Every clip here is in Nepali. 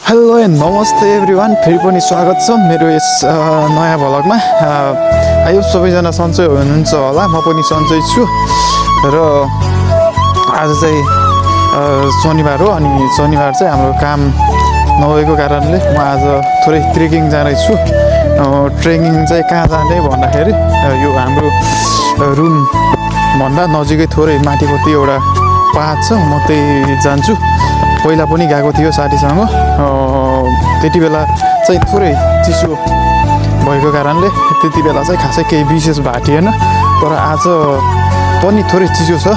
हेलो एन्ड नमस्ते एभ्रिवान, फेरि पनि स्वागत छ मेरो यस नयाँ भ्लगमा। आयो सबैजना सन्चै हुनुहुन्छ होला, म पनि सन्चै छु। र आज चाहिँ शनिबार हो, अनि शनिबार चाहिँ हाम्रो काम नभएको कारणले म आज थोरै ट्रेकिङ जाँदैछु। ट्रेकिङ चाहिँ कहाँ जाने भन्दाखेरि यो हाम्रो रुमभन्दा नजिकै थोरै माथिपट्टि एउटा पाहाड छ, म त्यही जान्छु। पहिला पनि गएको थियो साथीसँग, त्यति बेला चाहिँ थोरै चिसो भएको कारणले त्यति बेला चाहिँ खासै केही विशेष भएको थिएन। तर आज पनि थोरै चिसो छ,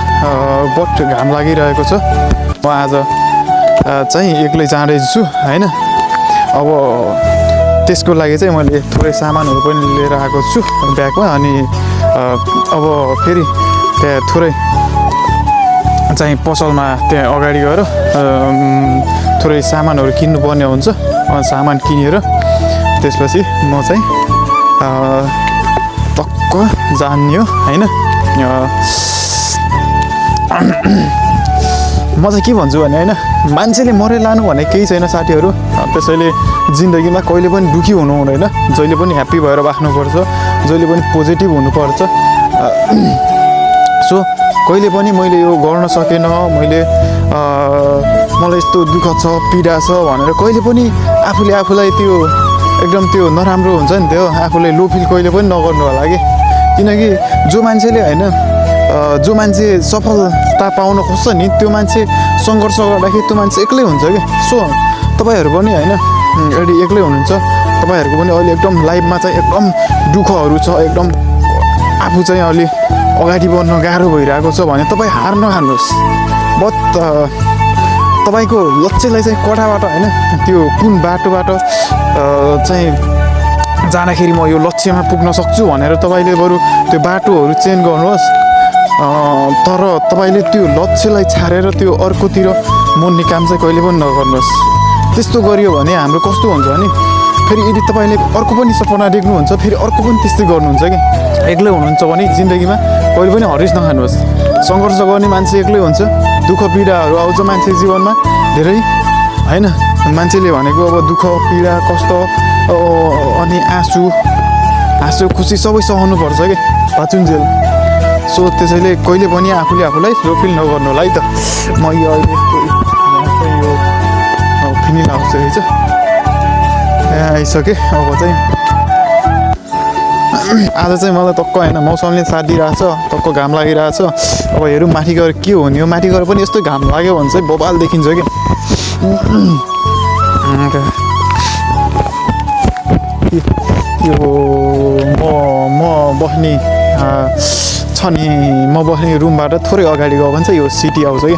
बट घाम लागिरहेको छ। म आज चाहिँ एक्लै जाँदैछु होइन। अब त्यसको लागि चाहिँ मैले थोरै सामानहरू पनि लिएर आएको छु ब्यागमा। अनि अब फेरि त्यहाँ थोरै चाहिँ पसलमा त्यहाँ अगाडि गएर थोरै सामानहरू किन्नुपर्ने हुन्छ। सामान किनेर त्यसपछि म चाहिँ टक्क जान्ने हो होइन। म चाहिँ के भन्छु भने होइन, मान्छेले मरे लानु भने केही छैन साथीहरू। त्यसैले जिन्दगीमा कहिले पनि दुःखी हुनु हुँदैन, जहिले पनि ह्याप्पी भएर बाँच्नुपर्छ, जहिले पनि पोजिटिभ हुनुपर्छ। सो कहिले पनि मैले यो गर्न सकेन, मलाई यस्तो दुःख छ, पीडा छ भनेर कहिले पनि आफूलाई त्यो एकदम त्यो नराम्रो हुन्छ नि, त्यो आफूलाई लो फिल कहिले पनि नगर्नु होला कि। किनकि जो मान्छेले होइन, जो मान्छे सफलता पाउन खोज्छ नि, त्यो मान्छे सङ्घर्ष गर्दाखेरि त्यो मान्छे एक्लै हुन्छ कि। सो तपाईँहरू पनि होइन अहिले एक्लै हुनुहुन्छ, तपाईँहरूको पनि अहिले एकदम लाइफमा चाहिँ एकदम दुःखहरू छ, एकदम आफू चाहिँ अलि अगाडि बढ्न गाह्रो भइरहेको छ भने तपाईँ हार नखानुहोस्। बट तपाईँको लक्ष्यलाई चाहिँ कठाबाट होइन, त्यो कुन बाटोबाट चाहिँ जाँदाखेरि म यो लक्ष्यमा पुग्न सक्छु भनेर तपाईँले बरु त्यो बाटोहरू चेन्ज गर्नुहोस्। तर तपाईँले त्यो लक्ष्यलाई छाडेर त्यो अर्कोतिर मोड्ने काम चाहिँ कहिले पनि नगर्नुहोस्। त्यस्तो गरियो भने हाम्रो कस्तो हुन्छ भने फेरि यदि तपाईँले अर्को पनि सपना देख्नुहुन्छ, फेरि अर्को पनि त्यस्तै गर्नुहुन्छ कि। एक्लै हुनुहुन्छ भने जिन्दगीमा कहिले पनि हरेस नखानुहोस्। सङ्घर्ष गर्ने मान्छे एक्लै हुन्छ, दुःख पीडाहरू आउँछ मान्छे जीवनमा धेरै होइन। मान्छेले भनेको अब दुःख पीडा कष्ट अनि आँसु खुसी सबै सहनुपर्छ कि बाँचुन्जेल। सो त्यसैले कहिले पनि आफूलाई लो फिल नगर्नु होला है त। म यो अहिले यो फिनिल हाउस रहेछ आइसकेँ। अब चाहिँ आज चाहिँ मलाई टक्क होइन, मौसमले साथ दिइरहेछ, टक्क घाम लागिरहेछ। अब हेरौँ माथि गएर के हुने हो। माथि गएर पनि यस्तो घाम लाग्यो भने चाहिँ बबाल देखिन्छ कि। यो म बस्ने छ नि, म बस्ने रुमबाट थोरै अगाडि गयो भने चाहिँ यो सिटी आउँछ कि।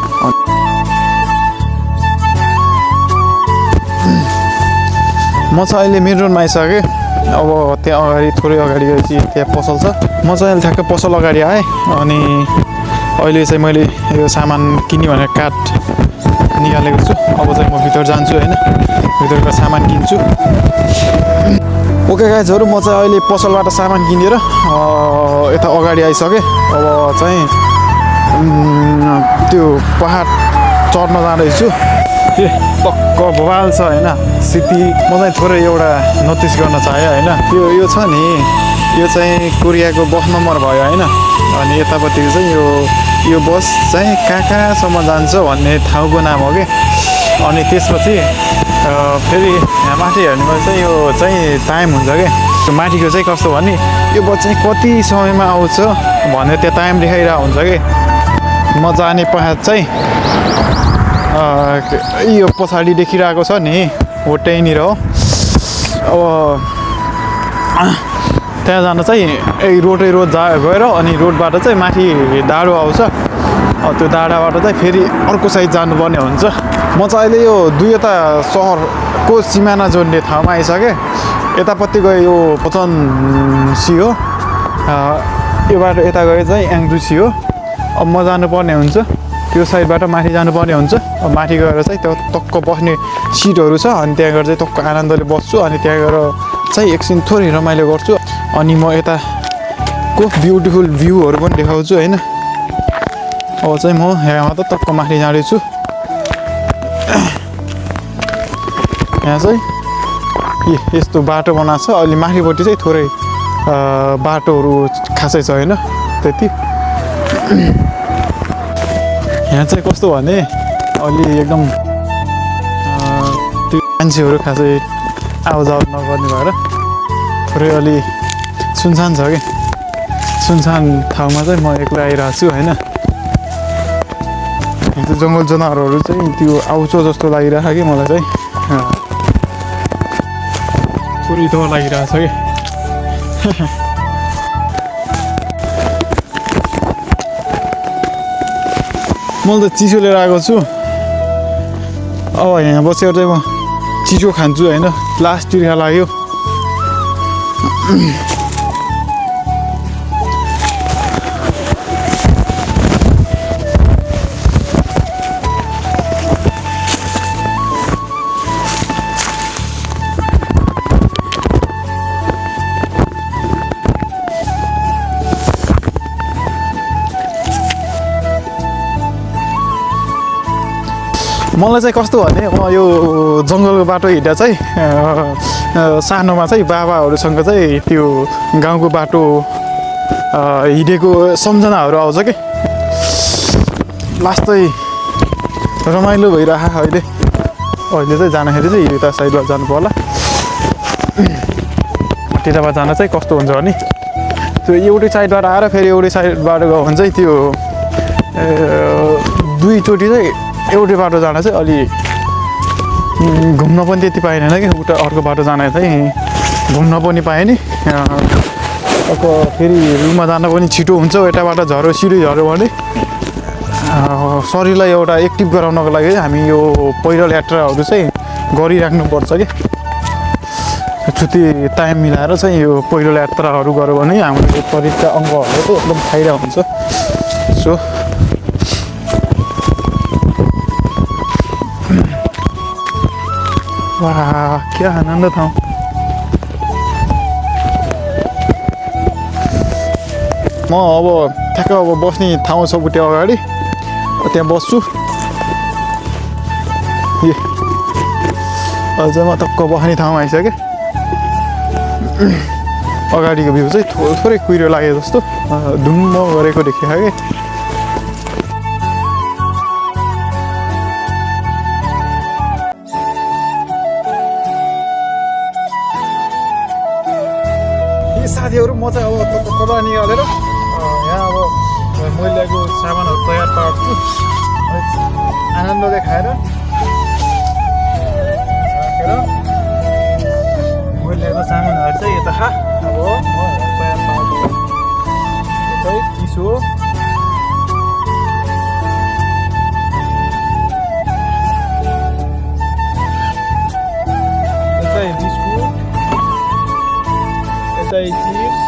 म चाहिँ अहिले मेन रोडमा आइसकेँ। अब त्यहाँ अगाडि थोरै अगाडि गएपछि त्यहाँ पसल छ। म चाहिँ अहिले ठ्याक्कै पसल अगाडि आएँ। अनि अहिले चाहिँ मैले यो सामान किन्ने भनेर कार्ड निकालेको छु। अब चाहिँ म भित्र जान्छु होइन, भित्रको सामान किन्छु। ओके गाइजहरू, म चाहिँ अहिले पसलबाट सामान किनेर यता अगाडि आइसकेँ। अब चाहिँ त्यो पहाड चढ्न जाँदैछु। टक्क बवाल छ होइन सिटी। म चाहिँ थोरै एउटा नोटिस गर्न चाहेँ होइन, यो छ नि, यो चाहिँ कोरियाको बस नम्बर भयो होइन। अनि यतापट्टि चाहिँ यो बस चाहिँ कहाँसम्म जान्छ भन्ने ठाउँको नाम हो कि। अनि त्यसपछि फेरि यहाँ माथि हेर्नुमा चाहिँ यो चाहिँ टाइम हुन्छ कि। माथिको चाहिँ कस्तो भने यो बस चाहिँ कति समयमा आउँछ भनेर त्यहाँ टाइम देखाइरहेको हुन्छ कि। म जाने पहाड चाहिँ यो पछाडि देखिरहेको छ नि, हो त्यहीँनिर हो। अब त्यहाँ जान चाहिँ रोड गएर अनि रोडबाट चाहिँ माथि डाँडो आउँछ। त्यो डाँडाबाट चाहिँ फेरि अर्को साइड जानुपर्ने हुन्छ। म चाहिँ अहिले यो दुईवटा सहरको सिमाना जोड्ने ठाउँमा आइसकेँ। यतापट्टि गयो यो पोचनसी हो, यो बाटो यता गयो चाहिँ याङदुसी हो। अब म जानुपर्ने हुन्छ त्यो साइडबाट माथि जानुपर्ने हुन्छ। अब माथि गएर चाहिँ त्यो टक्क बस्ने सिटहरू छ, अनि त्यहाँ गएर चाहिँ टक्क आनन्दले बस्छु। अनि त्यहाँ गएर चाहिँ एकछिन थोरै रमाइलो गर्छु। अनि म यताको ब्युटिफुल भ्यूहरू पनि देखाउँछु होइन। अब चाहिँ म यहाँ त टक्क माथि जाँदैछु। यहाँ चाहिँ यस्तो बाटो बनाएको छ। अलि माथिपट्टि चाहिँ थोरै बाटोहरू खासै छ होइन त्यति। यहाँ चाहिँ कस्तो भने अलि एकदम त्यो मान्छेहरू खासै आवाजावत नगर्ने भएर थोरै अलि सुनसान छ कि। सुनसान ठाउँमा चाहिँ म एक्लै आइरहेको छु होइन। त्यो जङ्गल जनावरहरू चाहिँ त्यो आउँछ जस्तो लागिरहेछ कि मलाई चाहिँ थोरै डर लागिरहेछ कि। मैले त चिसो लिएर आएको छु। अब यहाँ बसेर चाहिँ म चिसो खान्छु होइन। लास्ट तिर्खा लाग्यो। मलाई चाहिँ कस्तो भने म यो जङ्गलको बाटो हिँड्दा चाहिँ सानोमा चाहिँ बाबाहरूसँग चाहिँ त्यो गाउँको बाटो हिँडेको सम्झनाहरू आउँछ कि। लास्ट चाहिँ रमाइलो भइरह अहिले। अहिले चाहिँ जाँदाखेरि चाहिँ यता साइडमा जानु पर्ला। त्यताबाट जान चाहिँ कस्तो हुन्छ भने त्यो एउटै साइडबाट आएर फेरि एउटै साइडबाट गयो भने चाहिँ त्यो दुईचोटि चाहिँ एउटै बाटो जान चाहिँ अलि घुम्न पनि त्यति पाइँदैन कि। उता अर्को बाटो जान चाहिँ घुम्न पनि पाएँ नि। अर्को फेरि रुममा जान पनि छिटो हुन्छ। यताबाट झऱ्यो सिधै झऱ्यो भने शरीरलाई एउटा एक्टिभ गराउनको लागि हामी यो पैदल यात्राहरू चाहिँ गरिराख्नुपर्छ कि। छुट्टी टाइम मिलाएर चाहिँ यो पैदल यात्राहरू गऱ्यो भने हाम्रो शरीरका अङ्गहरू चाहिँ एकदम फाइदा हुन्छ। सो वाह क्या आनन्द ठाउँ। म अब ठ्याक्क अब बस्ने ठाउँ छ उति अगाडि, त्यहाँ बस्छु। अझ म टक्क बस्ने ठाउँमा आइसकेँ। अगाडिको भ्यू चाहिँ थोरै कुहिरो लाग्यो जस्तो धुम्म गरेको देखियो कि। साथीहरू म चाहिँ अब कपडा निकालेर यहाँ अब मैले ल्याएको सामानहरू तयार पार्छु। आनन्दले खाएर राखेर मैले ल्याएको सामानहरू चाहिँ यता अब म तयार पार्छु। यो चाहिँ चिसो, यो चाहिँ बिस्कुट, चिप्स,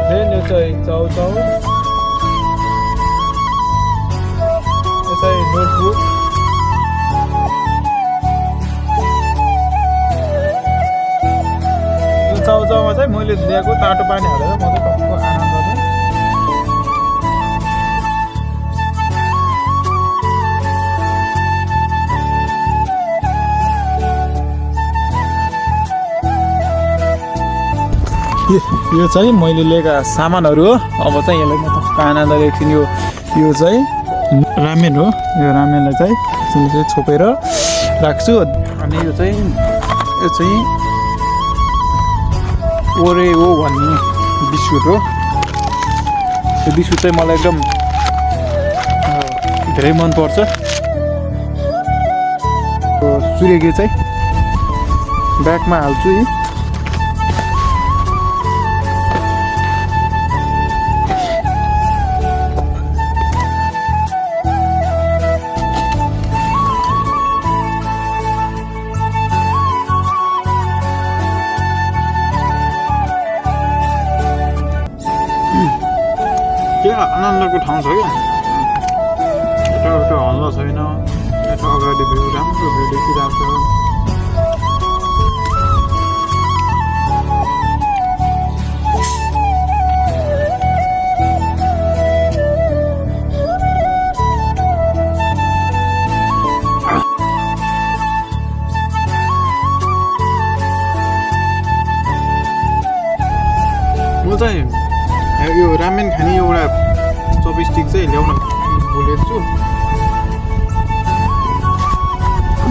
देन यो चाहिँ चाउचाउ, यो चाहिँ नोटबुक, यो चाउचाउमा चाहिँ मैले ल्याएको तातो पानी हालेर म चाहिँ टक्क आनन्दले यो चाहिँ मैले लिएका सामानहरू हो। अब चाहिँ यसलाई म टक्क आनन्दले एकछिन यो चाहिँ रामेन हो। यो रामेनलाई चाहिँ छोपेर राख्छु। अनि यो चाहिँ ओरेओ भन्ने बिस्कुट हो। यो बिस्कुट चाहिँ मलाई एकदम धेरै मनपर्छ। सूर्यगिरी चाहिँ ब्यागमा हाल्छु यी। क्या आनन्दको ठाउँ छ क्या। यता हल्ला छैन। यता अगाडि भ्यू राम्रो भ्यू देखिरहेको छ।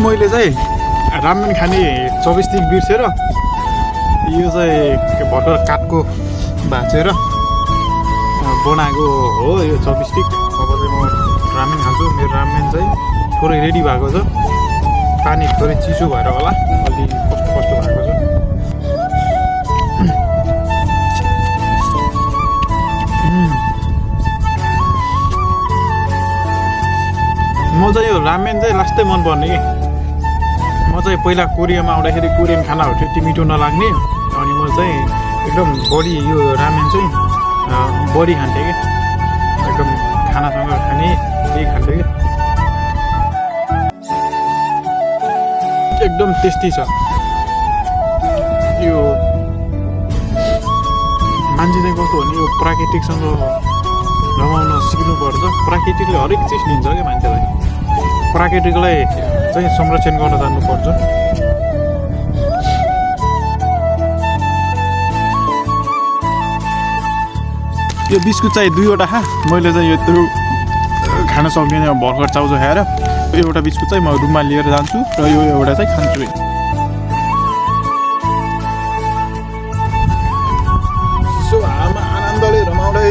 मैले चाहिँ रामेन खाने चपस्टिक बिर्सेर यो चाहिँ भर्खर काठको भाँचेर बनाएको हो यो चपस्टिक। अब चाहिँ म रामेन खान्छु। मेरो रामेन चाहिँ थोरै रेडी भएको छ, पानी थोरै चिसो भएर होला अलि कस्तो कस्तो भएको छ। म चाहिँ यो रामेन चाहिँ लास्टै मनपर्ने कि। म चाहिँ पहिला कोरियामा आउँदाखेरि कोरियन खानाहरू त्यति मिठो नलाग्ने, अनि म चाहिँ एकदम बढी यो रामेन चाहिँ बढी खान्थेँ कि, एकदम खानासँग खाने त्यही खान्थेँ कि। एकदम टेस्टी छ यो। मान्छे चाहिँ कस्तो हो भने यो प्राकृतिकसँग रमाउन सिक्नुपर्छ। प्राकृतिकले हरेक चिज दिन्छ क्या मान्छेलाई, प्राकृतिकलाई चाहिँ संरक्षण गर्न जान्नुपर्छ। यो बिस्कुट चाहिँ 2वटा खा। मैले चाहिँ यत्रो खान सक्दिनँ भर्खर चाउचाउ खाएर। एउटा बिस्कुट चाहिँ म रुममा लिएर जान्छु र यो एउटा चाहिँ खान्छु। सो आमा आनन्दले रमाउँदै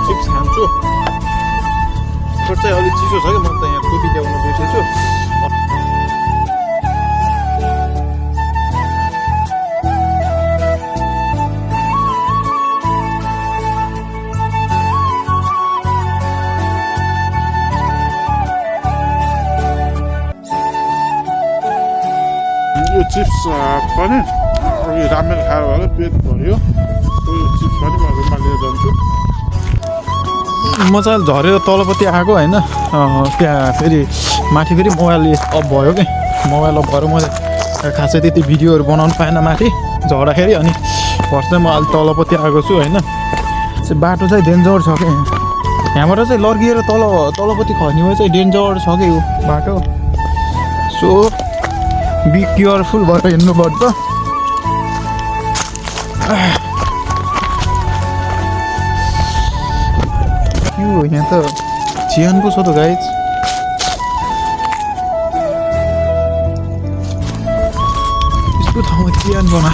चिप्स खान्छु। चाहिँ अलिक चिसो छ कि, म त यहाँ टोपी ल्याउन बिर्सेछु। यो चिप्स पनि अघि रामेन खाएर होला पेट भर्यो। यो चिप्स पनि म रुममा लिएर जान्छु। म चाहिँ झरेर तलपट्टि आएको होइन, त्यहाँ फेरि माथि फेरि मोबाइल अफ भयो कि। मोबाइल अफ भएर म खासै त्यति भिडियोहरू बनाउनु पाएन माथि झर्दाखेरि। अनि भर्छ चाहिँ म अहिले तलपट्टि आएको छु होइन। बाटो चाहिँ डेन्जर छ कि, यहाँबाट चाहिँ लर्किएर तलपट्टि खस्ने भए चाहिँ डेन्जर छ कि यो बाटो। सो बी केयरफुल भएर हिँड्नुपर्छ। यहाँ त चियान पो छ त गाइज। यस्तो ठाउँमा चियान बना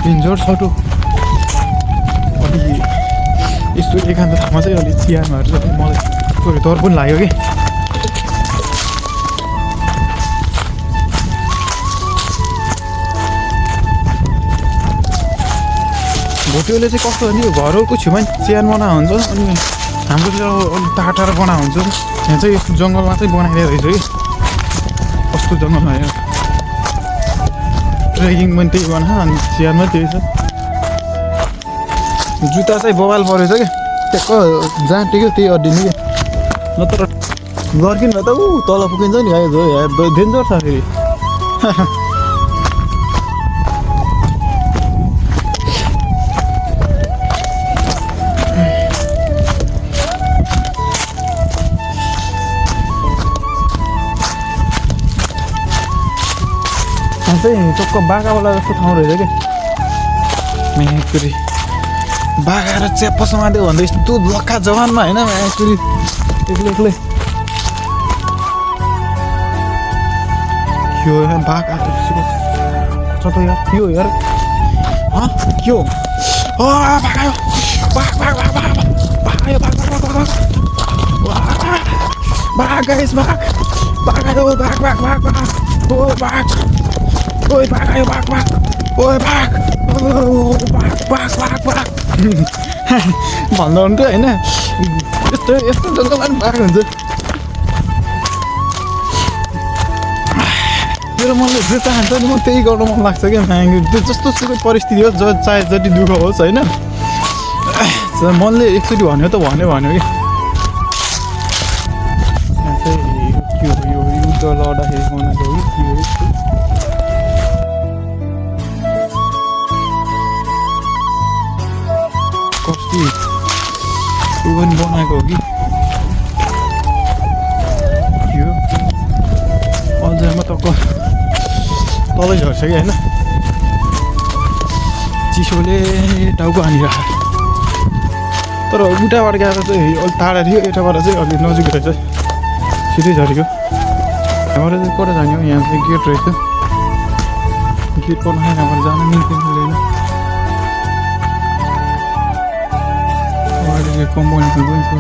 डेन्जर छ टो। अलि यस्तो एकान्त ठाउँमा चाहिँ अलिक चियानहरू चाहिँ मलाई थोरै डर पनि लाग्यो कि। भोटेले चाहिँ कस्तो भने यो घरहरूको छेउमा चियान बना हुन्छ, अनि हाम्रो चाहिँ अलिक टाढा बना हुन्छ। यहाँ चाहिँ यस्तो जङ्गलमा चाहिँ बनाइदिएको रहेछ कि। कस्तो जङ्गलमा यो ट्रेकिङ पनि त्यही बना, अनि चियानमा त्यही छ। जुत्ता चाहिँ बबाल परेछ क्या, ट्याक्क जहाँ टेक्यो त्यही अड्डिने कि। नत्र लर्किनु भए त तल पुगिन्छ नि। डेन्जर छ फेरि। चाहिँ चक्क बाघावाला जस्तो ठाउँ रहेछ क्या। मेकुरी बाघा र च्याप्प समात्यो भन्दै यस्तो लक्खा जवानमा होइन मेकुरी एक्लै के हो यार। बाघ आएको छ त यार, के हो यार। के हो? बाघ आयो, बाघ बाघ बाघ बाघ बाघ आयो, बाघ बाघ बाघ बाघ गाइस, बाघ बाघ आयो, बाघ बाघ बाघ बाघ ओ बाघ, ओए बाघ आयो, बाघ बाघ, ओए बाघ, बाघ बाघ बाघ बाघ भन्दा हुन्थ्यो होइन। यस्तो यस्तो जङ्गलमा पनि बाघ हुन्छ। मेरो मनले जे चाहन्छ नि म त्यही गर्न मन लाग्छ क्या। त्यो जस्तो सुकै परिस्थिति होस्, चाहे जति दुःख होस् होइन, मनले एकचोटि भन्यो त भन्यो कि। के हो यो युद्ध लड्दाखेरि बनाएको हो कि के हो? कि ऊ पनि बनाएको हो कि यो अझैमा त तलै झर्छ कि होइन चिसोले टाउको हानिरहेको तर उताबाट गएर चाहिँ अलिक टाढा थियो यताबाट चाहिँ अलिक नजिक रहेछ सिधै झरेको यहाँबाट चाहिँ कता जाने हो यहाँ चाहिँ गेट रहेछ गेट बनाएर यहाँबाट जानु मिल्दैन अगाडि चाहिँ कम्पाउन्ड पनि छ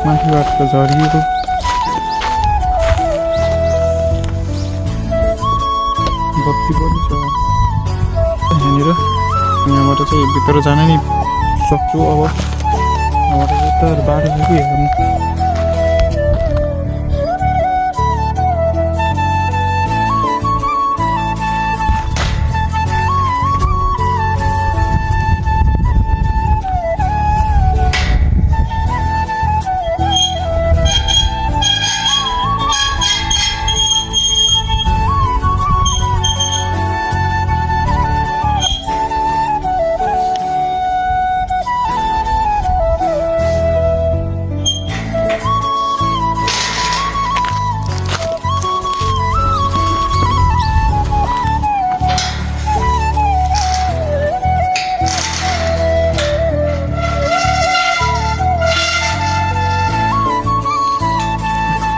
माथिबाट त झरिएको बत्ती पनि छ यहाँनिर यहाँबाट चाहिँ भित्र जान नि सक्छु अब यहाँबाट यता बाटो छ कि हेर्नु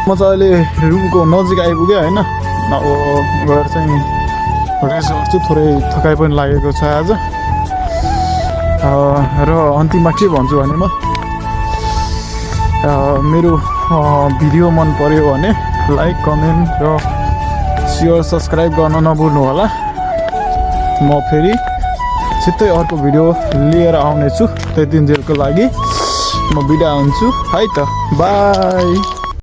म चाहिँ अहिले रुमको नजिक आइपुगेँ होइन अब गएर चाहिँ रेस्ट गर्छु थोरै थकाइ पनि लागेको छ आज र अन्तिममा के भन्छु भने म मेरो भिडियो मन पर्यो भने लाइक कमेन्ट र सेयर सब्सक्राइब गर्न नभुल्नु होला म फेरि छिट्टै अर्को भिडियो लिएर आउनेछु त्यति दिनजेलको लागि म बिदा हुन्छु है त बाई।